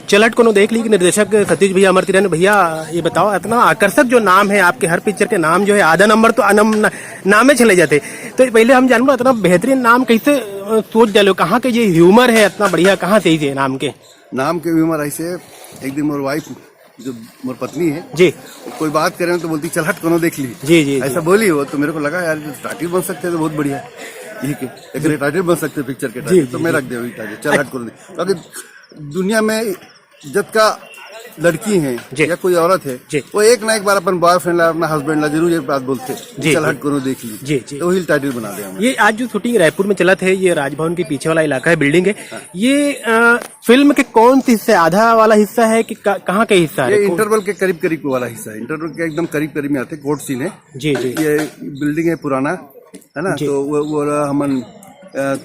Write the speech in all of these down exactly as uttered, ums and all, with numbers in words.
चल हट कोनो देख ली के निर्देशक सतीश भैया, अमर किरण भैया, ये बताओ, इतना आकर्षक जो नाम है आपके, हर पिक्चर के नाम जो है आधा नंबर तो अनम न, नामे चले जाते। तो पहले हम जानबो, इतना बेहतरीन नाम कैसे अ, सोच डालो, कहाँ के ये ह्यूमर है इतना बढ़िया, कहाँ से ही थे नाम के? नाम के ह्यूमर ऐसे, एक दिन मोर वाइफ, जो मोर पत्नी है, जी। कोई बात करें तो बोलती, "चल हट कोनो देख ली।" जी, जी, ऐसा जी। बोली हो तो मेरे को लगा, यार, टाइटल बन सकते हैं तो बहुत बढ़िया है। यही के एक टाइटल बन सकते हैं पिक्चर के जी, टाइटल, तो जी, मैं जी। रख दे वही टाइटल, "चल हट कोनो देख।" क्योंकि दुनिया में जतका लड़की हैं जी। या कोई औरत है, जी। वो एक ना एक बार अपन बॉयफ्रेंड ला, अपना हस्बैंड ला जरूर ये बात बोलते, जी, "चल जी। हट कोनो देख ली।" जी, जी। तो वही टाइटल बना दे हम। ये आज जो शूटिंग रायपुर में चलत है, ये राजभवन के पीछे वाला इलाका है, बिल्डिंग है, हाँ। ये अ, फिल्म के कौन से हिस्से, आधा वाला हिस्सा है कि का-, कहाँ का हिस्सा है? ये कौन? इंटरवल के करीब करीब वाला हिस्सा है, इंटरवल के एकदम करीब करीब में आते, कोर्ट सीन है। जी, जी। ये बिल्डिंग है पुराना, है ना? जी। तो वो, वो रहा हमन, अ,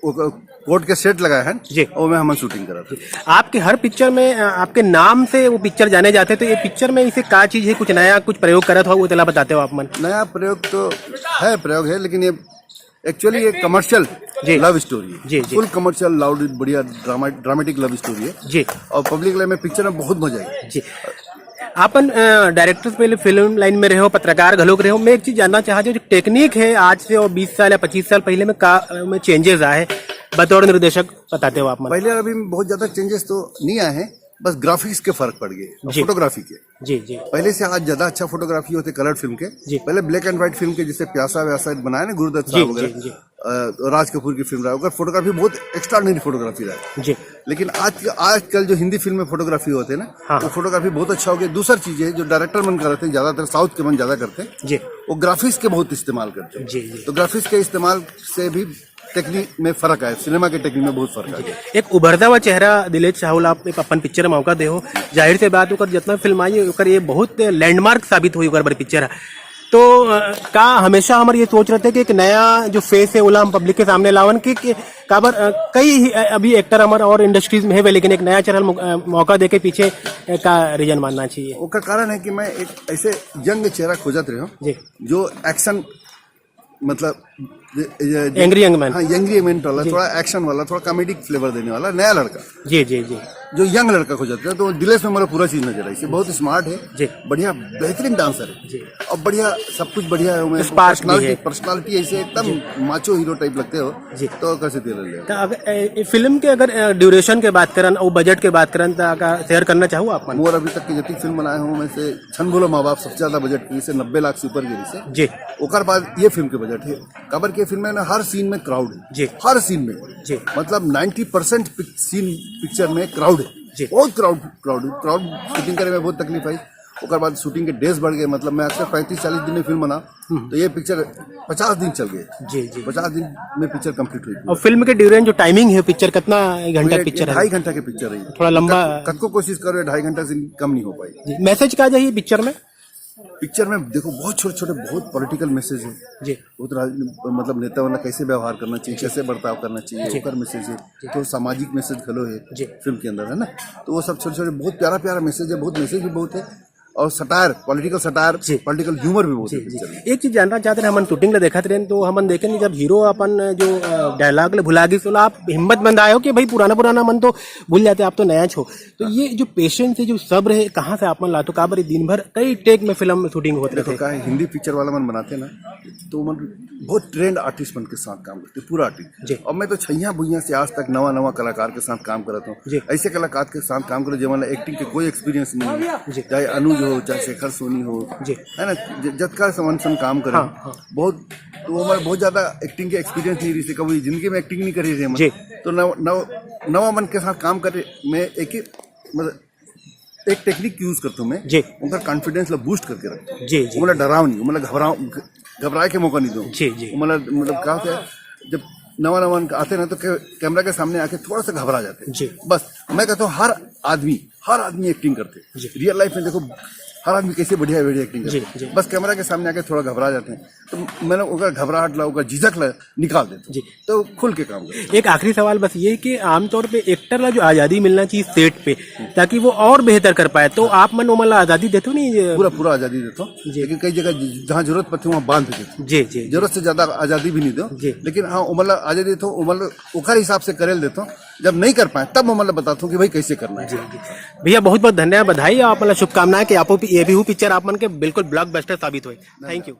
वो क-, कोर्ट के सेट लगा है, जी। वो में हमन शूटिंग करा था। आपके हर पिक्चर में, अ, आपके नाम से वो पिक्चर जाने जाते, तो ये पिक्चर में इसे का चीज़ है, कुछ नया, कुछ प्रयोग करत हो, वो तेला बताते हो आप मन? नया प्रयोग तो है, प्रयोग है, लेकिन ये एक्चुअली ये कमर्शियल जी। लव स्टोरी है। जी, जी। फुल कमर्शियल लव, बढ़िया ड्रामा, ड्रामेटिक लव स्टोरी है। जी। और पब्लिक लाइफ में पिक्चर में बहुत मजा आएगा। जी। आपन, अ, डायरेक्टर्स पहले फिल्म लाइन में रहे हो, पत्रकार घलोक रहे हो। मैं एक चीज जानना चाहत हूँ, जो टेक्निक है आज से और बीस साल या पच्चीस साल पहले में का, अ, में चेंजेस आए, बतौर निर्देशक बताते हो आप मन? पहले अभी बहुत ज्यादा चेंजेस तो नहीं आए हैं, बस ग्राफिक्स के फर्क पड़ गए, जी। फोटोग्राफी के। जी, जी। पहले से आज ज्यादा अच्छा फोटोग्राफी होते कलर्ड फिल्म के। जी। पहले ब्लैक एंड व्हाइट फिल्म के, जैसे प्यासा व्यासा बनाया ना गुरुदत्त जी, साहब वगैरह, जी, जी। अ, राज कपूर की फिल्म रहा, अगर फोटोग्राफी बहुत एक्स्ट्राऑर्डिनरी फोटोग्राफी रहा है। जी। लेकिन आज, आजकल जो हिंदी फिल्म में फोटोग्राफी होते हैं ना, हाँ। वो फोटोग्राफी बहुत अच्छा हो गया। दूसर चीज है, जो डायरेक्टर मन करते हैं, ज्यादातर साउथ के मन ज्यादा करते हैं, जी। वो ग्राफिक्स के बहुत इस्तेमाल करते हैं। जी, जी। तो ग्राफिक्स के इस्तेमाल से भी टेक्निक में फर्क आया, सिनेमा के टेक्निक में बहुत फर्क आ गया। एक उभरता हुआ चेहरा दिलेश साहू ला आप एक अपन पिक्चर में मौका दे हो, जाहिर से बात, ओकर जितना फिल्म आई है, ओकर ये बहुत लैंडमार्क साबित हुई, ओकर बर पिक्चर है। तो, अ, का हमेशा हमर ये सोच रहते कि एक नया जो फेस है, ओला हम पब्लिक के सामने लावन कि, कि काबर, अ, कई ही, अ, अभी एक्टर हमर और इंडस्ट्रीज में है, लेकिन एक नया चेहरा मौ-, अ, मौका देके पीछे, अ, का रीजन मानना चाहिए? ओकर कारण है कि मैं एक ऐसे यंग चेहरा खोजत रहे हूँ, जी। जो एक्शन, मतलब, ये, ये, एंग्री यंग मैन। हाँ, एंग्री यंग मैन वाला, जी। थोड़ा एक्शन वाला, थोड़ा कॉमेडिक फ्लेवर देने वाला नया लड़का, जी, जी, जी। जो यंग लड़का खोजत रहे, तो दिलेश में मेरा पूरा चीज नजर आई। बहुत स्मार्ट है, जी। बढ़िया, बेहतरीन डांसर है, जी। और बढ़िया, सब कुछ बढ़िया है। स्पार्क भी पर्सनालिटी, है। पर्सनालिटी ऐसे एकदम जी। माचो हीरो टाइप लगते हो, जी। तो कैसे दिल ले? तो अगर, ए, ए, फिल्म के अगर, ए, ड्यूरेशन के बात करन और बजट के बात करन, तो का शेयर करना चाहू आप मन? मोर अभी तक के जितनी फिल्म बनाए हूँ, मैं से छन बोलो माँ बाप सबसे ज्यादा बजट की, से नब्बे लाख से ऊपर की से। जी। ओकर बाद ये फिल्म के बजट है, काबर के फिल्म में ना हर सीन में क्राउड है। जी। हर सीन में। जी। मतलब नाइंटी परसेंट पिक-, सीन पिक्चर में क्राउड है। जी। बहुत क्राउड, क्राउड, क्राउड शूटिंग करे में बहुत तकलीफ आई। ओकर बाद शूटिंग के डेज बढ़ गए, मतलब मैं अक्सर पैंतीस चालीस दिन में फिल्म बना, हम्म। तो ये पिक्चर पचास दिन चल गए। जी, जी। पचास दिन में पिक्चर कंप्लीट हुई। और फिल्म के ड्यूरेशन जो टाइमिंग है पिक्चर, कितना घंटा ये पिक्चर है? ढाई घंटा के पिक्चर है। थोड़ा लंबा। कत-, कत को कोशिश करो, ढाई घंटा से कम नहीं हो पाई। जी, मैसेज का जाइए पिक्चर में? पिक्चर में देखो, बहुत छोटे-छोटे, बहुत पॉलिटिकल मैसेज है। जी। बहुत राज-, मतलब नेता वाला कैसे व्यवहार करना चाहिए, जी। कैसे बर्ताव करना चाहिए, जी। ओकर मैसेज है। जी। तो सामाजिक मैसेज घलो है जी। फिल्म के अंदर, है ना? तो वो सब छोटे-छोटे बहुत प्यारा-प्यारा मैसेज है, बहुत मैसेज भी बहुत है। और सटायर, पॉलिटिकल सटायर, जी। पॉलिटिकल ह्यूमर भी बहुत जी, है जी। पिक्चर में। एक चीज जानना चाहते हैं, हमन शूटिंग ला देखत रहे तो हमन देखे नहीं, जब हीरो अपन जो, अ, डायलॉग ले भुला गई, तो आप हिम्मत बंधाए हो कि भाई पुराना पुराना मन तो भूल जाते, आप तो नया छो। तो ये जो पेशेंस है, जो सब्र है, कहाँ से आप मन लाते हो? काबर दिन भर कई टेक में फिल्म शूटिंग होत देखो, रहते? का है, हिंदी पिक्चर वाला मन बनाते हैं ना, तो मन बहुत ट्रेंड आर्टिस्ट मन के साथ काम करते हैं, पूरा आर्टिस्ट। जी। और मैं तो छैया भुइयां से आज तक नवा नवा कलाकार के साथ काम करता हूँ। जी। ऐसे कलाकार के साथ काम करो, जो मतलब एक्टिंग के कोई एक्सपीरियंस नहीं है। जी। चाहे अनुज हो, चाहे शेखर सोनी हो, जी। है ना, ज-, जतका समन सन काम करे, हाँ, हाँ। बहुत, तो वो हमारे बहुत ज्यादा एक्टिंग के एक्सपीरियंस नहीं रही से, कभी जिंदगी में एक्टिंग नहीं करी रहे हम। जी। तो नव-, नव-, नवा मन के साथ काम करे, मैं एक ही, मतलब, एक टेक्निक यूज़ करता हूँ मैं, जी। उनका कॉन्फिडेंस ला बूस्ट करके रखता हूँ। जी, जी। वो मतलब डराव नहीं, वो मतलब घबराव, घ-, घबराए के मौका नहीं दूँ। जी, जी। वो मतलब, मतलब क्या होता है, जब नवा नवा उनका आते हैं ना, तो कै-, कैमरा के सामने आके थोड़ा सा घबरा जाते हैं। जी। बस, मैं कहता हूँ, हर आदमी, हर आदमी एक्टिंग करते हैं। जी। रियल लाइफ में देखो, हर आदमी कैसे बढ़िया, बढ़िया एक्टिंग करते जी, हैं। जी। बस कैमरा के सामने आके थोड़ा घबरा जाते हैं। तो मैंने ओकर घबराहट ला, ओकर झिझक ला निकाल देते हैं। जी। तो खुल के काम करते हैं। एक आखिरी सवाल बस ये कि आमतौर पे एक्टर ला जो आजादी मिलना चाहिए सेट पे, ताकि वो और बेहतर कर पाए, तो आप मन ओमन ला आजादी देते हो नहीं, ये पूरा, पूरा आजादी देता हूँ। जी। लेकिन कई जगह ज-, जहाँ जरूरत पड़ती है, वहाँ बांध देता हूँ। जी, जी, जी। जरूरत से ज्यादा आजादी भी नहीं दो। जी। लेकिन हाँ, ओमन ला आजादी देता हूँ, ओमन ला ओकर हिसाब से करे देता हूँ। जब नहीं कर पाए, तब मैं मतलब बताता हूँ कि भाई, कैसे करना है। भैया, बहुत बहुत धन्यवाद, बधाई, आप मतलब शुभकामनाएं कि आपो पि-, ये भी हूँ पिक्चर आप मन के बिल्कुल ब्लॉकबस्टर साबित होए। Thank you.